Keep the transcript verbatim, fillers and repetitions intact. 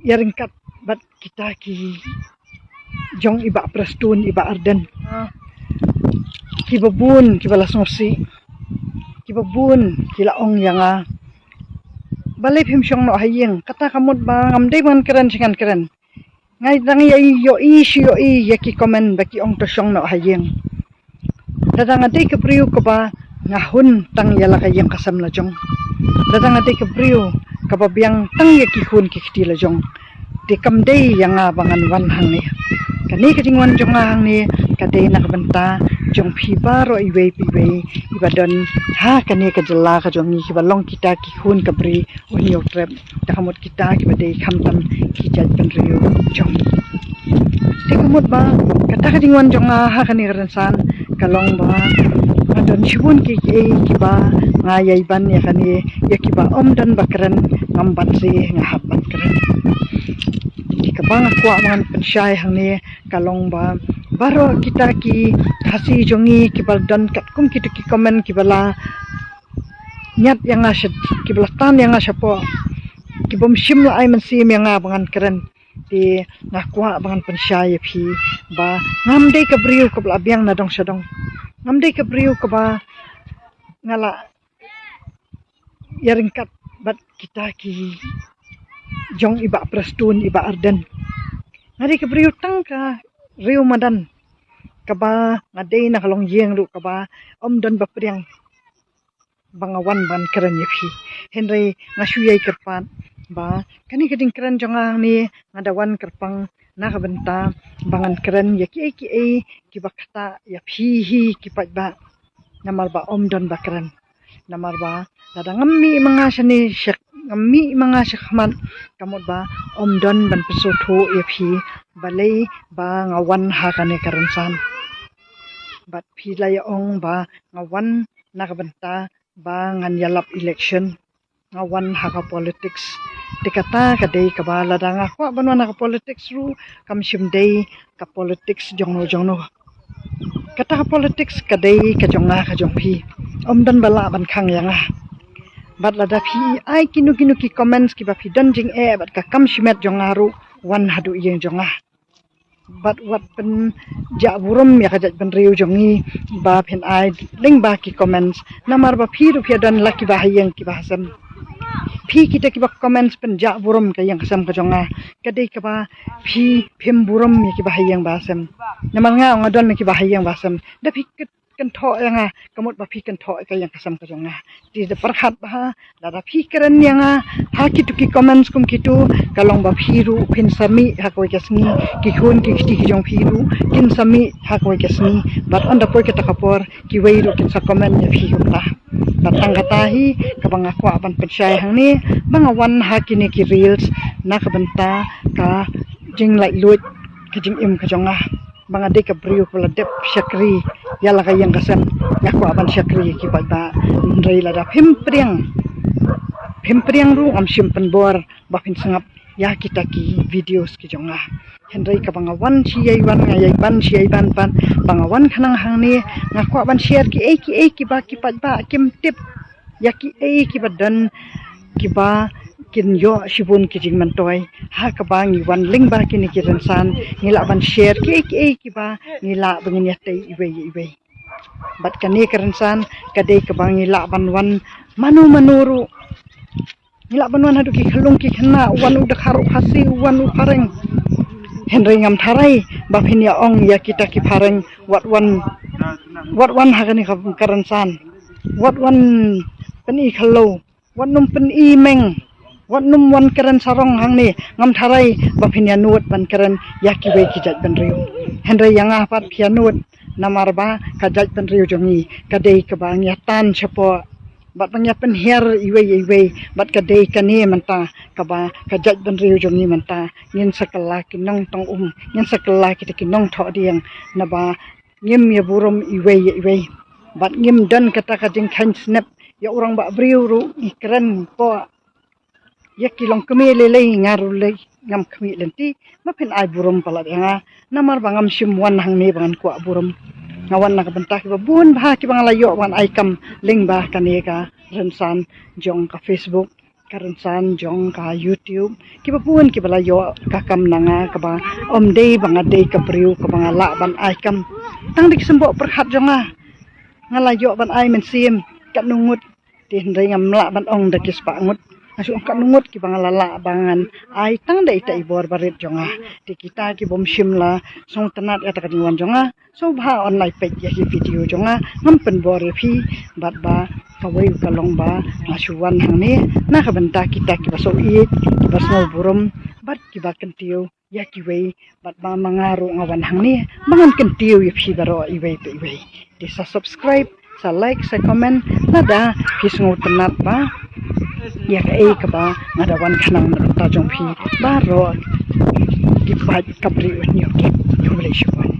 ïa ryngkat bad kita ki jong i Bah Prestone, i Bah Ardent. Kiba bun kiba la sngewsih, kiba bun ki la ong ïa nga, balei phim shong noh ha ïing? Kata ka mut ba ngam dei ban kren shi ngan kren. Nga dang ïa ïohi shi ïohi ïa ki comment ba ki ong to shong noh ha ïing. Lada nga dei ka briew kaba nga hun tang ïa la ka ïing ka sem la jong, lada nga dei ka briew kaba biang tang ïa ki khun ki kti la jong, te kam dei ïa nga ba ngan wan hangne. Kane ka jingwan jong nga hangne ka dei na ka bynta jong phi baroh iwei pa iwei iba don ha kane ka jylla ka jong ngi, kiba long kita ki khun ka Bri u Hynñiewtrep, da ka mut kita kiba dei khamtam ki jaitbynriew jong ngi. Te ka mut ba kata ka jingwan jong nga ha kane ka rynsan ka long ba nga don shibun kiei kiei kiba nga ïai ban ïa kane, ïa kiba ym don ba kren ngam ban sngewsih, nga hap ban kren. Te kaba nga kwah ban pynshai hangne ka long ba baroh kita ki Khasi jong ngi kiba don katkum kita ki comment kiba la ñiad ïa nga sha, kiba la tan ïa nga shapoh, kibym shym la ai mynsiem ïa nga ba ngan kren. Te nga kwah ba ngan pynshai ïa phi ba ngam dei ka briew kaba la biang na dong sha dong. Ngam dei ka briew kaba nga la ïa ryngkat bad kita ki jong i Bah Prestone, i Bah Ardent. Nga dei ka briew tang ka riew madan, kaba nga dei na ka longïing ruh kaba ym don ba pdiang ba nga wan ban kren ïa phi. Hynrei nga shu ïai kyrpad ba kane ka jingkren jong nga hangne nga da wan kyrpang na ka bynta ba ngan kren ïa kiei kiei kiba ktah ïa phi hi ki paidbah. Namar ba ym don ba kren. Namar ba lada ngam mih ma nga shane sha, ngam mih ma nga shakhmat, ka mut ba ym don ban pynsngewthuh ïa phi balei ba nga wan ha kane ka rynsan. Bad phi la ïa ong ba nga wan na ka bynta ba ngan ïalap election, nga wan ha ka politics. Te kata ka dei kaba lada nga kwah ban wan ha ka politics ruh kam shym dei ka politics jongno jongno. Kata ka politics ka dei ka jong nga ka jong phi. Ym don ba lah ban khang ïa nga. Bad lada phi ai kino kino ki comments kiba phi don jingeh bad ka kam shimet jong nga ruh, wan haduh ïing jong nga. Bad wat pynjah burom ïa ka jaitbynriew jong ngi ba phin ai lyngba ki comments. Namar ba phi ruh phi ïa don la kiba ha ïing kiba ha sem. Phi kita kiba comments pynjah burom ka ïing ka sem ka jong nga, ka dei kaba phi phim burom ïa kiba ha ïing ba ha sem. Namar nga nga don la kiba ha ïing ba ha sem. Da phi kynthoh ïa nga, ka mut ba phi kynthoh ïa ka ïing ka sem ka jong nga. Te da pyrkhat bha, lada phi kren ïa nga ha kitu ki comments kum kitu, ka long ba phi ruh phin sa mih ha kawei ka sngi, ki khun ki kti ki jong phi ruh kin sa mih ha kawei ka sngi. Bad ynda poi kata ka por, kiwei ruh kin sa comment ïa phi kumta. Bad tang kata hi kaba nga kwah ban pynshai hangne ba nga wan ha kine ki reels na ka bynta ka jinglaitluid ka jingim ka jong nga. Ba nga dei ka briew kaba la dep shakri ïa la ka ïing ka sem, nga kwah ban shakri ïa ki paidbah. Hynrei lada phim pdiang, phim pdiang ruh ngam shym pynbor ba phin sngap ïa kita ki videos ki jong nga. Hynrei kaba nga wan shi ïai wan, nga ïai ban shi ïai ban, ban ba nga wan khnang hangne, nga kwah ban share kiei kiei kiba ki paidbah kim tip, ïa kiei kiba don kiba kin ïoh shibun ki jingmyntoi. Ha kaba ngi wan lyngba kine ki rynsan, ngi lah ban share kiei kiei kiba ngi lah ba ngin ïatei iwei ïa iwei. Bad kane ka rynsan ka dei kaba ngi lah ban wan mano mano ruh. Ngi lah ban wan haduh ki khyllung ki khynnah, u wan u dkhar u Khasi, u wan u phareng. Hynrei ngam tharai ba phin ïa ong ïa kita ki phareng, wat wan, wat wan ha kane ka, ka rynsan. Wat wan pyni khyllung, wat nym pyni meng, wat nym wan kren sarong hangne. Ngam tharai ba phin ïa nud ban kren ïa kiwei ki jaitbynriew. Hynrei ïa nga pat phi ïa nud, namar ba ka jaitbynriew jong ngi ka dei kaba ngi ïa tan shapoh bad ba ngi ïa pynhiar iwei ïa iwei. Bad ka dei kane mynta kaba ka jaitbynriew jong ngi mynta ngin sa kylla ki nongtong um, ngin sa kylla kita ki nongthoh dieng, naba ngim ïa burom iwei ïa iwei. Bad ngim don kata ka jingkheiñ snep ïa u rangbah briew ruh. Ngi kren poi ïa ki longkmie lei lei, nga ruh lei ngam khmih lynti, ma phin ai burom palat ïa nga. Namar ba ngam shym wan hangne ba ngan kwah burom. Nga wan na ka bynta kiba bun bha kiba nga la ïoh ban ai kam lyngba kane ka rynsan jong ka Facebook. ka rynsan jong ka YouTube, kiba bun kiba la ïoh ka kam na nga kaba ym dei ba nga dei ka briew kaba nga lah ban ai kam. Tang da ki symboh pyrkhat jong nga, nga la ïoh ban ai mynsiem katno ngut, te hynrei ngam lah ban ong da ki spah ngut. Nga shu ong katno ngut kiba nga la lah ba ngan ai tang da ita i bor barit jong nga. Te kita ki bym shym la sngewtynnat ïa kata ka jingwan jong nga, sngewbha yn ai peit ïa ki video jong nga. Ngam pynbor ïa phi, bad ba kawei ka long ba nga shu wan hangne na ka bynta kita kiba sngewbha, kiba sngewburom, bad kiba kyntiew ïa kiwei, bad ba ma nga ruh nga wan hangne ba ngan kyntiew ïa phi baroh iwei pa iwei. Te sa subscribe, sa like, sa comment, lada phi sngewtynnat ba ïa kaei kaba nga da wan khnang na ka bynta jong phi baroh ki paid ka Bri U Hynñiewtrep. Khublei shibun.